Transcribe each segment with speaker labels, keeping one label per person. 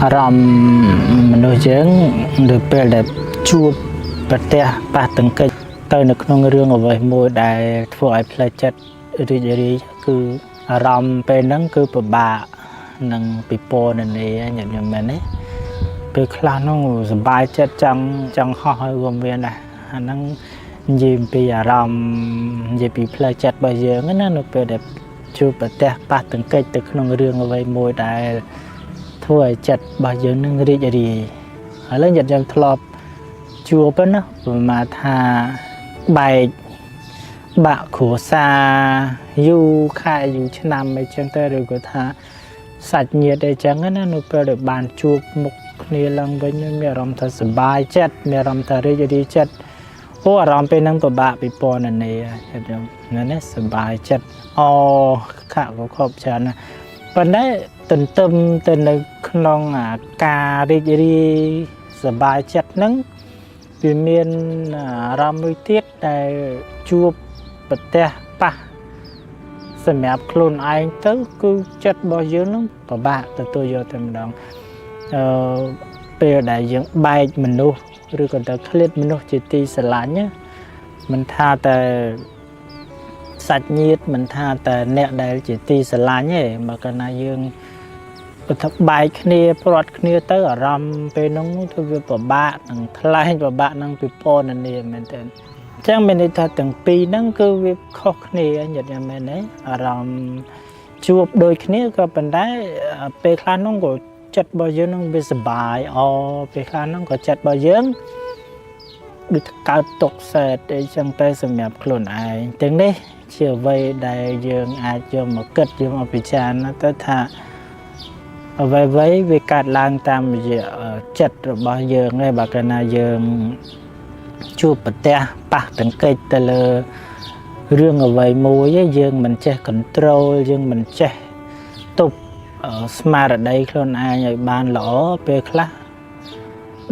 Speaker 1: អារម្មណ៍មនុស្សយើងនៅពេលដែលជួបប្រទះប៉ះទង្គិចទៅនៅក្នុងរឿងអ្វីមួយដែលធ្វើឲ្យផ្លូវចិត្តរីករាយគឺអារម្មណ៍ពេលហ្នឹងគឺពិបាកនឹងពិពណ៌នាញាតិញោមមែនទេពេលខ្លះហ្នឹងសប្បាយចិត្តចង់ចង់ហោះឲ្យក៏មានដែរអាហ្នឹងនិយាយអំពីអារម្មណ៍និយាយពីផ្លូវចិត្តរបស់យើងណានៅពេលដែលជួបប្រទះប៉ះទង្គិចទៅក្នុងរឿងអ្វីមួយដែល ធ្វើឲ្យចិត្តរបស់យើងនឹងរីករាយឥឡូវញាតិយើងធ្លាប់ជួបណាប្រមាណថាបែកបាក់គ្រួសារយូរខែយូរឆ្នាំអីចឹងទៅឬក៏ថាសាច់ញាតិអីចឹងណានៅពេលដែលបានជួបមុខគ្នាឡើងវិញមានអារម្មណ៍ថាសប្បាយចិត្តមានអារម្មណ៍ថារីករាយចិត្តអូអារម្មណ៍ពេលហ្នឹងពិបាកពិពណ៌នាញាតិញោមណាសប្បាយចិត្តអូខកក៏ខប់ច្រើនណាស់ប៉ុន្តែទន្ទឹមទៅនៅក្នុងអាការរីករាយសប្បាយចិត្តហ្នឹងវាមានអារម្មណ៍មួយទៀតដែលជួបប្រទះប៉ះសម្រាប់ខ្លួនឯងទៅគឺចិត្តរបស់យើងហ្នឹងពិបាកទទួលយកតែម្ដងអឺពេលដែលយើងបែកមនុស្សឬក៏ទៅឃ្លាតមនុស្សជាទីស្រឡាញ់ណាមិនថាតែសាច់ញាតិមិនថាតែអ្នកដែលជាទីស្រឡាញ់ទេបើកាលណាយើងបើថាបែកគ្នាព្រាត់គ្នាទៅអារម្មណ៍ពេលហ្នឹងទៅវាពិបាកនឹងថ្លែងពិបាកនឹងពិពណ៌នាមែនទែនអញ្ចឹងមានន័យថាទាំងពីរហ្នឹងគឺវាខុសគ្នាញាតិញោមមែនទេអារម្មណ៍ជួបដូចគ្នាក៏ប៉ុន្តែពេលខ្លះហ្នឹងក៏ចិត្តរបស់យើងហ្នឹងវាសប្បាយអពេលខ្លះហ្នឹងក៏ចិត្តរបស់យើងដូចកើតទុកសែតអីចឹងទៅសម្រាប់ខ្លួនឯងទាំងនេះជាអ្វីដែលយើងអាចយកមកគិតយកមកពិចារណាទៅថាអ្វីៗវាកើតឡើងតាមរយៈចិត្តរបស់យើងឯងបើកាលណាយើងជួបប្រទះប៉ះទង្គិចទៅលើរឿងអ្វីមួយយើងមិនចេះ control យើងមិនចេះទប់ស្មារតីខ្លួនឯងឲ្យបានល្អពេលខ្លះ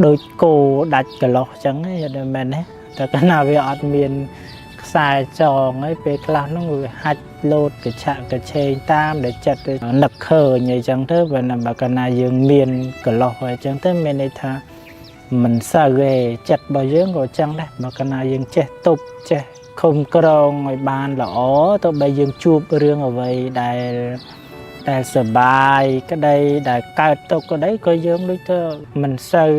Speaker 1: ដូចគោដាច់កន្លោះអញ្ចឹងឯងមែនទេតែកាលណាវាអត់មានខ្សែចងហើយពេលខ្លះហ្នឹងវាហាច់លោតកឆាក់កឆេងតាមដែលចិត្តនឹកឃើញអីចឹងទៅបើណាបើកាលណាយើងមានកន្លោះអីចឹងទៅមានន័យថាមិនសូវទេចិត្តរបស់យើងក៏ចឹងដែរបើកាលណាយើងចេះទប់ចេះឃុំក្រងឲ្យបានល្អទៅបីយើងជួបរឿងអ្វីដែលដែលសបាយក្តីដែលកើតទុកក្តីក៏យើងដូចទៅមិនសូវ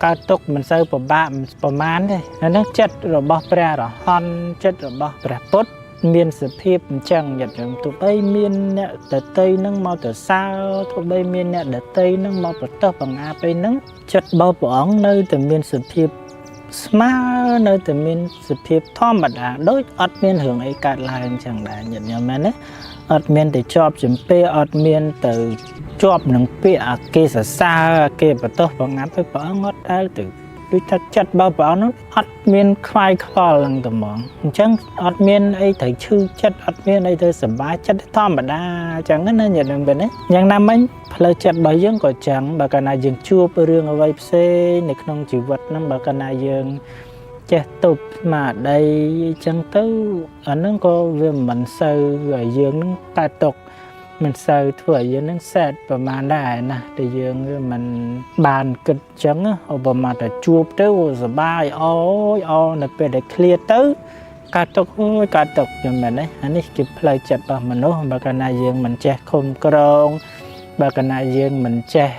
Speaker 1: កើតទុកមិនសូវពិបាកប្រមាណទេអាហ្នឹងចិត្តរបស់ព្រះអរហន្តចិត្តរបស់ព្រះពុទ្ធមានសភាពអញ្ចឹងញាតិញោមទោះបីមានអ្នកដតីនឹងមកទៅសើទោះបីមានអ្នកដតីនឹងមកប្រទោសបង្អាប់អីហ្នឹងចិត្តរបស់ព្រះអង្គនៅតែមានសភាពស្មើនៅតែមានសភាពធម្មតាដូចអត់មានរឿងអីកើតឡើងអញ្ចឹងដែរញាតិញោមមែនទេអត់មានទៅជាប់ជំពាក់អត់មានទៅជាប់នឹងពាក្យអាគេសរសើរអាគេបន្ទោសបង្អាប់ទៅព្រះអង្គអត់ដែលទៅដូចថាចិត្តរបស់ព្រះអង្គនោះអត់មានខ្វាយខ្វល់ហ្នឹងតែហ្មងអញ្ចឹងអត់មានអីត្រូវឈឺចិត្តអត់មានអីត្រូវសប្បាយចិត្តធម្មតាអញ្ចឹងណាញាតិញោមពេលនេះយ៉ាងណាមិញផ្លូវចិត្តរបស់យើងក៏ចឹងបើកាលណាយើងជួបរឿងអ្វីផ្សេងនៅក្នុងជីវិតហ្នឹងបើកាលណាយើងចេះទប់ស្មារតីអញ្ចឹងទៅអាហ្នឹងក៏វាមិនសូវឲ្យយើងនឹងកើតទុកមិនសូវធ្វើឲ្យយើងនឹងសែតប្រហែលដែរណាតែយើងវាមិនបានគិតអញ្ចឹងឧបមាតែជួបទៅសប្បាយអូយអូនៅពេលដែលឃ្លាទៅកើតទុកអូយកើតទុកយល់មែនទេអានេះគឺផ្លូវចិត្តរបស់មនុស្សបើកាលណាយើងមិនចេះឃុំក្រងបើកាលណាយើងមិនចេះ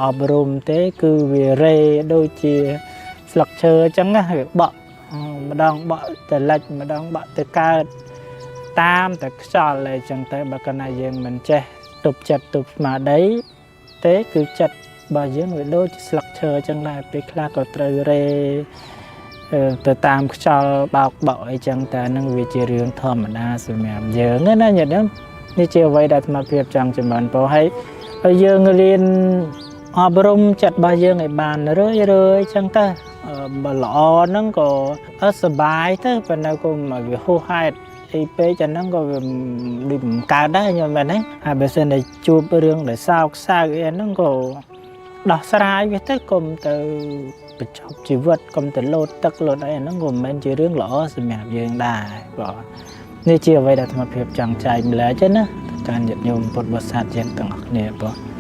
Speaker 1: អប់រំទេគឺវារេដូចជាស្លឹកឈើអញ្ចឹងណាវាបក់ម្ដងបក់ទៅលិចម្ដងបក់ទៅកើតតាមតែខ្យល់អីចឹងទៅបើកាលណាយើងមិនចេះទប់ចិត្តទប់ស្មារតីទេគឺចិត្តរបស់យើងវាដូចជាស្លឹកឈើអញ្ចឹងដែរពេលខ្លះក៏ត្រូវរេទៅតាមខ្យល់បោកបក់អីចឹងតែនឹងវាជារឿងធម្មតាសម្រាប់យើងណាញាតិញោមនេះជាអ្វីដែលអាត្មាភាពចង់ចម្រើនពរឲ្យហើយយើងរៀនអប់រំចិត្តរបស់យើងឲ្យបានរឿយរឿយចឹងទៅបើល្អហ្នឹងក៏សប្បាយទៅប៉ុន្តែក៏មកវាហួសហេតុអីពេកអាហ្នឹងក៏វាដូចមិនកើតដែរញោមមែនទេហើយបើសិនតែជួបរឿងដែលសោកសៅអីហ្នឹងក៏ដោះស្រាយវាទៅកុំទៅបញ្ចប់ជីវិតកុំទៅលោតទឹកលោតអីអាហ្នឹងក៏មិនមែនជារឿងល្អសម្រាប់យើងដែរបាទនេះជាអ្វីដែលអាត្មាភាពចង់ចែកម្លែកណាការញាតិញោមពុទ្ធបរិស័ទយើងទាំងអស់គ្នាបាទ។